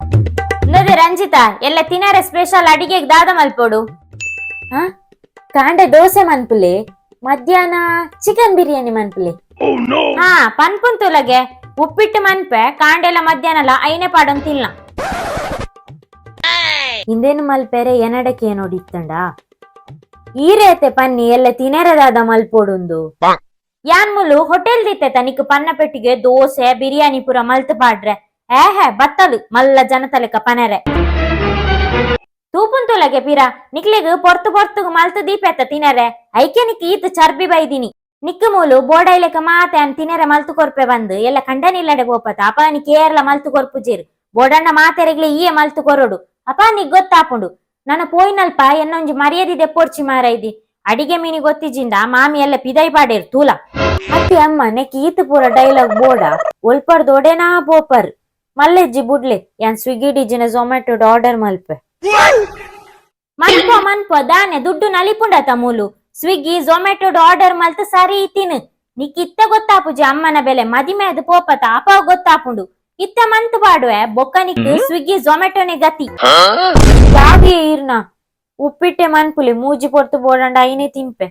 ಇಂದದೆ ರಂಜಿತಾ, ಎಲ್ಲ ತಿನರೆ ಸ್ಪೆಷಲ್ ಅಡಿಗೆಗ್ ದಾದ ಮಲ್ಪೊಡು? ಹಾ, ಕಾಂಡೆ ದೋಸೆ ಮನ್ಪುಲೆ, ಮಧ್ಯಾಹ್ನ ಚಿಕನ್ ಬಿರಿಯಾನಿ ಮನ್ಪುಲೆ. ಹಾ, ಪನ್ಪುಂತುಲಗೆ ಉಪ್ಪಿಟ್ಟು ಮನ್ಪೆ. ಕಾಂಡೆಲ ಮಧ್ಯಾಹ್ನಲ ಐನೆ ಪಾಡೊಂದು ತಿನ್ಲ. ಇಂದೇನು ಮಲ್ಪೆರೆ ಎನಡಕ್ಕೆ ನೋಡಿತ್ತಂಡ ಈರೇತೆ ಪನ್ನಿ, ಎಲ್ಲ ತಿನರದಾದ ಮಲ್ಪೊಡುಂದು. ಯಾನ್ ಮುಲು ಹೋಟೆಲ್ ದಿತ್ತೆ ತನಿಕ್ ಪನ್ನ ಪೆಟ್ಟಿಗೆ ದೋಸೆ ಬಿರಿಯಾನಿ ಪೂರ ಮಲ್ತ್ ಪಾಡ್ರೆ. ಏಹೆ, ಬತ್ತಲು ಮಲ್ಲ ಜನತಲೆಕ ಪನರೆ. ತೂಪುಂತುಲಗೆ ಪಿರ ನಿಕ್ಲೆಗ್ ಪೊರ್ತು ಪೊರ್ತುಗು ಮಲ್ತ್ ದೀಪೆತ್ತ ತಿನರೆ. ಐಕೆ ನಿಕ್ ಈತ್ ಚರ್ಬಿ ಬೈದಿನಿ. ನಿಕ್ಕು ಮೂಲು ಬೋಡೈಲೆಕ ಮಾತೆ ಅನ್ ತಿನರೆ ಮಲ್ತು ಕೊರ್ಪೆ ಬಂದು ಎಲ್ಲ ಕಂಡನಿಲ್ಲಡೆ ಬೋಪತ. ಅಪ ನಿ ಕೇರಳ ಮಲ್ತು ಕೊರ್ಪುಜೇರು. ಬೋಡಣ್ಣ ಮಾತೆರೆಗ್ಲೆ ಈಯೆ ಮಲ್ತು ಕೊರೊಡು. ಅಪ ನಿಕ್ ಗೊತ್ತಾಪುಂಡು. ನನ್ನ ಪೋಯಿನಲ್ಪ ಎನ್ನೊಂಜಿ ಮರ್ಯಾದೆ ದೆಪ್ಪೊರ್ಚಿ ಮಾರೈದಿ. ಅಡಿಗೆ ಮೀನಿ ಗೊತ್ತಿಜಿಂದ ಮಾಮಿ ಎಲ್ಲ ಪಿದೈ ಪಾಡೇರು ತೂಲ. ಅತ್ತಿ ಅಮ್ಮ, ನೆಕ್ ಈತ್ ಪೂರ ಡೈಲಾಗ್ ಬೋಡ. ಒಲ್ಪರ್ದು ಒಡೆನಾ ಪೋಪರ್ ಮಲ್ಲೆಜ್ಜಿ ಬುಡ್ಲೆ. ಯಾನ್ ಸ್ವಿಗ್ಗಿ ಡಿಜಿನ ಝೊಮ್ಯಾಟೊ ಆರ್ಡರ್ ಮಲ್ಪೆ. ಮನ್ಪೋ ಮನ್ಪೋ, ದಾನೆ ದುಡ್ಡು ನಲಿಪುಂಡತ ಮೂಲು. ಸ್ವಿಗ್ಗಿ ಝೊಮ್ಯಾಟೊ ಆರ್ಡರ್ ಮಲ್ತ್ ಸರಿ ತಿನ್ನು. ನಿಕ್ ಇತ್ತ ಗೊತ್ತಾಪುಜಿ ಅಮ್ಮನ ಬೆಲೆ. ಮದಿಮೆ ಅದು ಪೋಪತ, ಅಪ ಗೊತ್ತಾಪುಂಡು. ಇತ್ತ ಮಂತ್ ಪಾಡುವೆ, ಬೊಕ್ಕ ನಿಕ್ ಸ್ವಿಗ್ಗಿ ಝೊಮ್ಯಾಟೊನೆ ಗತಿ. ಯಾವ್ದೇ ಇರ್ನ ಉಪ್ಪಿಟ್ಟೆ ಮನ್ಪುಲಿ. ಮೂಜಿ ಪೊರ್ತು ಬೋಡಂಡ ಐನೆ ತಿಂಪೆ.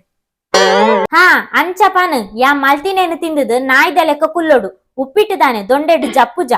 ಹಾ, ಅಂಚ ಪಾನು. ಯಾ ಮಲ್ತಿನೇನು ತಿಂದದು ನಾಯ್ದ ಲೆಕ್ಕ ಕುಲ್ಲೊಡು. ಉಪ್ಪಿಟ್ಟು ದಾನೆ ದೊಂಡೆಡು ಜಪ್ಪುಜ.